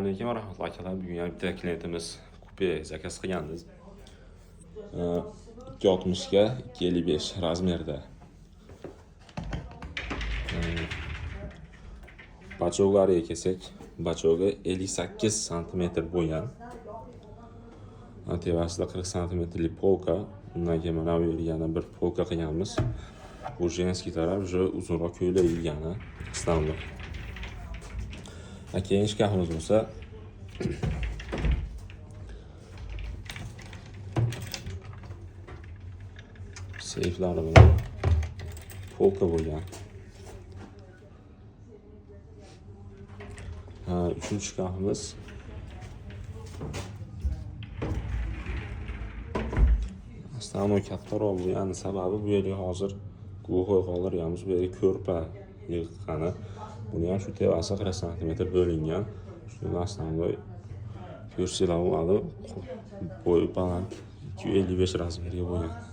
Alaykum va rahmatulloh akalar. Bugun yana bitta klientimiz kupe zakaz qilgandi. 2,60 ga 2,55 razmerda. Bachoglariga kelsak, bachogi 58 santimetr bo'lgan. Tepasida 40 santimetrli polka. Undan keyin mana bu yerga yana bir polka qilganmiz. Bu женский taraf уже uzunroq ko'ylak yeygani основной. Keyin shkafimiz bo'lsa seyflari bilan polka bo'lgan. Ha, uchinchi shkafimiz основной kattaroq bo'lgani sababi bu yerga hozir глухой qoldirganmiz. Bu yerga ko'rpa yig'gani. Buni ham shu tepasi 40 santimetr bo'lingan. Shuni основной ko'rsanglar bo'ladi. Bo'yi baland 255 razmerga bo'lgan.